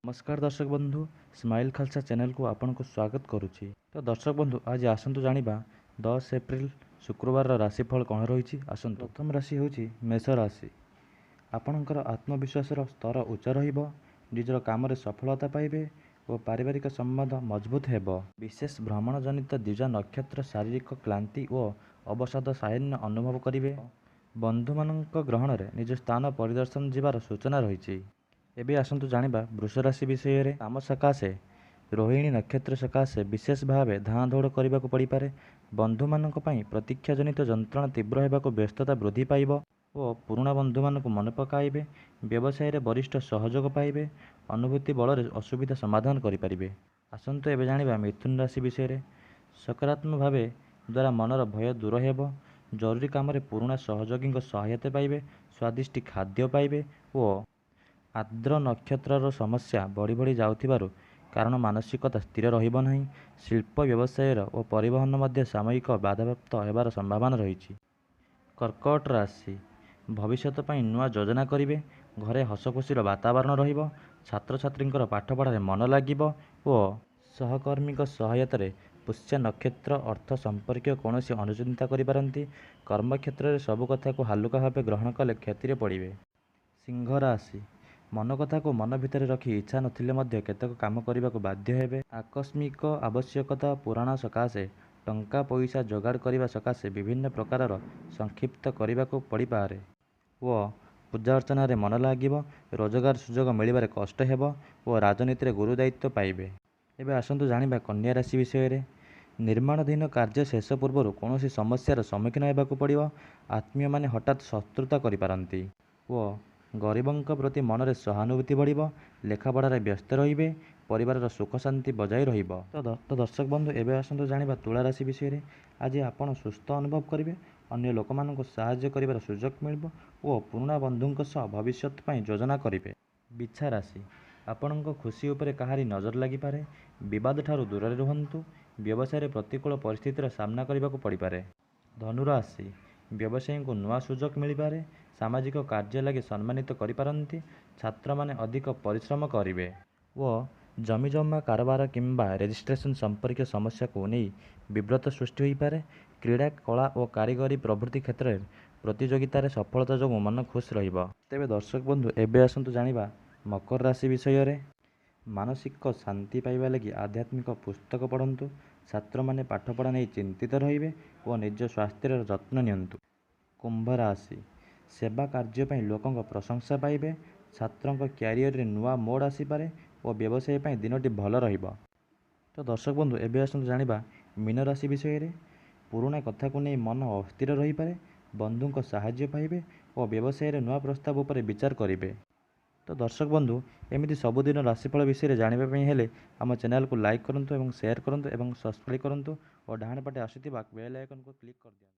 ନମସ୍କାର ଦର୍ଶକ ବନ୍ଧୁ, ସ୍ମାଇଲ୍ ଖାଲସା ଚ୍ୟାନେଲକୁ ଆପଣଙ୍କୁ ସ୍ୱାଗତ କରୁଛି। ତ ଦର୍ଶକ ବନ୍ଧୁ, ଆଜି ଆସନ୍ତୁ ଜାଣିବା 10 ଏପ୍ରିଲ ଶୁକ୍ରବାରର ରାଶିଫଳ କ'ଣ ରହିଛି। ଆସନ୍ତୁ, ପ୍ରଥମ ରାଶି ହେଉଛି ମେଷ ରାଶି। ଆପଣଙ୍କର ଆତ୍ମବିଶ୍ୱାସର ସ୍ତର ଉଚ୍ଚ ରହିବ। ନିଜର କାମରେ ସଫଳତା ପାଇବେ ଓ ପାରିବାରିକ ସମ୍ବନ୍ଧ ମଜବୁତ ହେବ। ବିଶେଷ ଭ୍ରମଣ ଜନିତ ଦ୍ୱିଜା ନକ୍ଷତ୍ର ଶାରୀରିକ କ୍ଳାନ୍ତି ଓ ଅବସାଦ ସାମାନ୍ୟ ଅନୁଭବ କରିବେ। ବନ୍ଧୁମାନଙ୍କ ଗ୍ରହଣରେ ନିଜ ସ୍ଥାନ ପରିଦର୍ଶନ ଯିବାର ସୂଚନା ରହିଛି। ଏବେ ଆସନ୍ତୁ ଜାଣିବା ବୃଷ ରାଶି ବିଷୟରେ। କାମ ସକାଶେ ରୋହିଣୀ ନକ୍ଷତ୍ର ସକାଶେ ବିଶେଷ ଭାବେ ଧାଁ ଦୌଡ଼ କରିବାକୁ ପଡ଼ିପାରେ। ବନ୍ଧୁମାନଙ୍କ ପାଇଁ ପ୍ରତୀକ୍ଷା ଜନିତ ଯନ୍ତ୍ରଣା ତୀବ୍ର ହେବାକୁ ବ୍ୟସ୍ତତା ବୃଦ୍ଧି ପାଇବ ଓ ପୁରୁଣା ବନ୍ଧୁମାନଙ୍କୁ ମନେ ପକାଇବେ। ବ୍ୟବସାୟରେ ବରିଷ୍ଠ ସହଯୋଗ ପାଇବେ। ଅନୁଭୂତି ବଳରେ ଅସୁବିଧା ସମାଧାନ କରିପାରିବେ। ଆସନ୍ତୁ ଏବେ ଜାଣିବା ମିଥୁନ ରାଶି ବିଷୟରେ। ସକାରାତ୍ମକ ଭାବେ ଦ୍ୱାରା ମନର ଭୟ ଦୂର ହେବ। ଜରୁରୀ କାମରେ ପୁରୁଣା ସହଯୋଗୀଙ୍କ ସହାୟତା ପାଇବେ। ସ୍ୱାଦିଷ୍ଟ ଖାଦ୍ୟ ପାଇବେ ଓ ଆର୍ଦ୍ର ନକ୍ଷତ୍ରର ସମସ୍ୟା ବଢ଼ି ବଢ଼ି ଯାଉଥିବାରୁ କାରଣ ମାନସିକତା ସ୍ଥିର ରହିବ ନାହିଁ। ଶିଳ୍ପ ବ୍ୟବସାୟର ଓ ପରିବହନ ମଧ୍ୟ ସାମୟିକ ବାଧାପ୍ରାପ୍ତ ହେବାର ସମ୍ଭାବନା ରହିଛି। କର୍କଟ ରାଶି, ଭବିଷ୍ୟତ ପାଇଁ ନୂଆ ଯୋଜନା କରିବେ। ଘରେ ହସଖୁସିର ବାତାବରଣ ରହିବ। ଛାତ୍ରଛାତ୍ରୀଙ୍କର ପାଠପଢ଼ାରେ ମନ ଲାଗିବ ଓ ସହକର୍ମୀଙ୍କ ସହାୟତାରେ ପୁଷ୍ୟା ନକ୍ଷତ୍ର ଅର୍ଥ ସମ୍ପର୍କୀୟ କୌଣସି ଅନୁଚିନ୍ତା କରିପାରନ୍ତି। କର୍ମକ୍ଷେତ୍ରରେ ସବୁ କଥାକୁ ହାଲୁକା ଭାବେ ଗ୍ରହଣ କଲେ କ୍ଷତିରେ ପଡ଼ିବେ। ସିଂହ ରାଶି, ମନ କଥାକୁ ମନ ଭିତରେ ରଖି ଇଚ୍ଛା ନଥିଲେ ମଧ୍ୟ କେତେକ କାମ କରିବାକୁ ବାଧ୍ୟ ହେବେ। ଆକସ୍ମିକ ଆବଶ୍ୟକତା ପୂରଣ ସକାଶେ ଟଙ୍କା ପଇସା ଯୋଗାଡ଼ କରିବା ସକାଶେ ବିଭିନ୍ନ ପ୍ରକାରର ସଂକ୍ଷିପ୍ତ କରିବାକୁ ପଡ଼ିପାରେ ଓ ପୂଜା ଅର୍ଚ୍ଚନାରେ ମନ ଲାଗିବ। ରୋଜଗାର ସୁଯୋଗ ମିଳିବାରେ କଷ୍ଟ ହେବ ଓ ରାଜନୀତିରେ ଗୁରୁ ଦାୟିତ୍ୱ ପାଇବେ। ଏବେ ଆସନ୍ତୁ ଜାଣିବା କନ୍ୟା ରାଶି ବିଷୟରେ। ନିର୍ମାଣାଧୀନ କାର୍ଯ୍ୟ ଶେଷ ପୂର୍ବରୁ କୌଣସି ସମସ୍ୟାର ସମ୍ମୁଖୀନ ହେବାକୁ ପଡ଼ିବ। ଆତ୍ମୀୟମାନେ ହଠାତ୍ ଶତ୍ରୁତା କରିପାରନ୍ତି ଓ ଗରିବଙ୍କ ପ୍ରତି ମନରେ ସହାନୁଭୂତି ବଢ଼ିବ। ଲେଖାପଢ଼ାରେ ବ୍ୟସ୍ତ ରହିବେ। ପରିବାରର ସୁଖ ଶାନ୍ତି ବଜାୟ ରହିବ। ତ ଦର୍ଶକ ବନ୍ଧୁ, ଏବେ ଆସନ୍ତୁ ଜାଣିବା ତୁଳା ରାଶି ବିଷୟରେ। ଆଜି ଆପଣ ସୁସ୍ଥ ଅନୁଭବ କରିବେ। ଅନ୍ୟ ଲୋକମାନଙ୍କୁ ସାହାଯ୍ୟ କରିବାର ସୁଯୋଗ ମିଳିବ ଓ ପୁରୁଣା ବନ୍ଧୁଙ୍କ ସହ ଭବିଷ୍ୟତ ପାଇଁ ଯୋଜନା କରିବେ। ବିଛା ରାଶି, ଆପଣଙ୍କ ଖୁସି ଉପରେ କାହାରି ନଜର ଲାଗିପାରେ। ବିବାଦ ଠାରୁ ଦୂରରେ ରୁହନ୍ତୁ। ବ୍ୟବସାୟରେ ପ୍ରତିକୂଳ ପରିସ୍ଥିତିର ସାମ୍ନା କରିବାକୁ ପଡ଼ିପାରେ। ଧନୁରାଶି, ବ୍ୟବସାୟୀଙ୍କୁ ନୂଆ ସୁଯୋଗ ମିଳିପାରେ। ସାମାଜିକ କାର୍ଯ୍ୟ ଲାଗି ସମ୍ମାନିତ କରିପାରନ୍ତି। ଛାତ୍ରମାନେ ଅଧିକ ପରିଶ୍ରମ କରିବେ ଓ ଜମିଜମା କାରବାର କିମ୍ବା ରେଜିଷ୍ଟ୍ରେସନ ସମ୍ପର୍କୀୟ ସମସ୍ୟାକୁ ନେଇ ବିବ୍ରତ ସୃଷ୍ଟି ହୋଇପାରେ। କ୍ରୀଡ଼ା, କଳା ଓ କାରିଗରୀ ପ୍ରଭୃତି କ୍ଷେତ୍ରରେ ପ୍ରତିଯୋଗିତାରେ ସଫଳତା ଯୋଗୁଁ ମନ ଖୁସି ରହିବ। ତେବେ ଦର୍ଶକ ବନ୍ଧୁ, ଏବେ ଆସନ୍ତୁ ଜାଣିବା ମକର ରାଶି ବିଷୟରେ। ମାନସିକ ଶାନ୍ତି ପାଇବା ଲାଗି ଆଧ୍ୟାତ୍ମିକ ପୁସ୍ତକ ପଢ଼ନ୍ତୁ। ଛାତ୍ରମାନେ ପାଠପଢ଼ା ନେଇ ଚିନ୍ତିତ ରହିବେ ଓ ନିଜ ସ୍ୱାସ୍ଥ୍ୟର ଯତ୍ନ ନିଅନ୍ତୁ। କୁମ୍ଭ ରାଶି, ସେବା କାର୍ଯ୍ୟ ପାଇଁ ଲୋକଙ୍କ ପ୍ରଶଂସା ପାଇବେ। ଛାତ୍ରଙ୍କ କ୍ୟାରିୟରରେ ନୂଆ ମୋଡ଼ ଆସିପାରେ ଓ ବ୍ୟବସାୟ ପାଇଁ ଦିନଟି ଭଲ ରହିବ। ତ ଦର୍ଶକ ବନ୍ଧୁ, ଏବେ ଆସନ୍ତୁ ଜାଣିବା ମୀନ ରାଶି ବିଷୟରେ। ପୁରୁଣା କଥାକୁ ନେଇ ମନ ଅସ୍ଥିର ରହିପାରେ। ବନ୍ଧୁଙ୍କ ସାହାଯ୍ୟ ପାଇବେ ଓ ବ୍ୟବସାୟରେ ନୂଆ ପ୍ରସ୍ତାବ ଉପରେ ବିଚାର କରିବେ। ତ ଦର୍ଶକ ବନ୍ଧୁ, ଏମିତି ସବୁଦିନ ରାଶିଫଳ ବିଷୟରେ ଜାଣିବା ପାଇଁ ହେଲେ ଆମ ଚ୍ୟାନେଲକୁ ଲାଇକ୍ କରନ୍ତୁ ଏବଂ ସେୟାର କରନ୍ତୁ ଏବଂ ସବସ୍କ୍ରାଇବ୍ କରନ୍ତୁ ଓ ଡାହାଣ ପଟେ ଆସୁଥିବା ବେଲ୍ ଆଇକନ୍କୁ କ୍ଲିକ୍ କରିଦିଅନ୍ତୁ।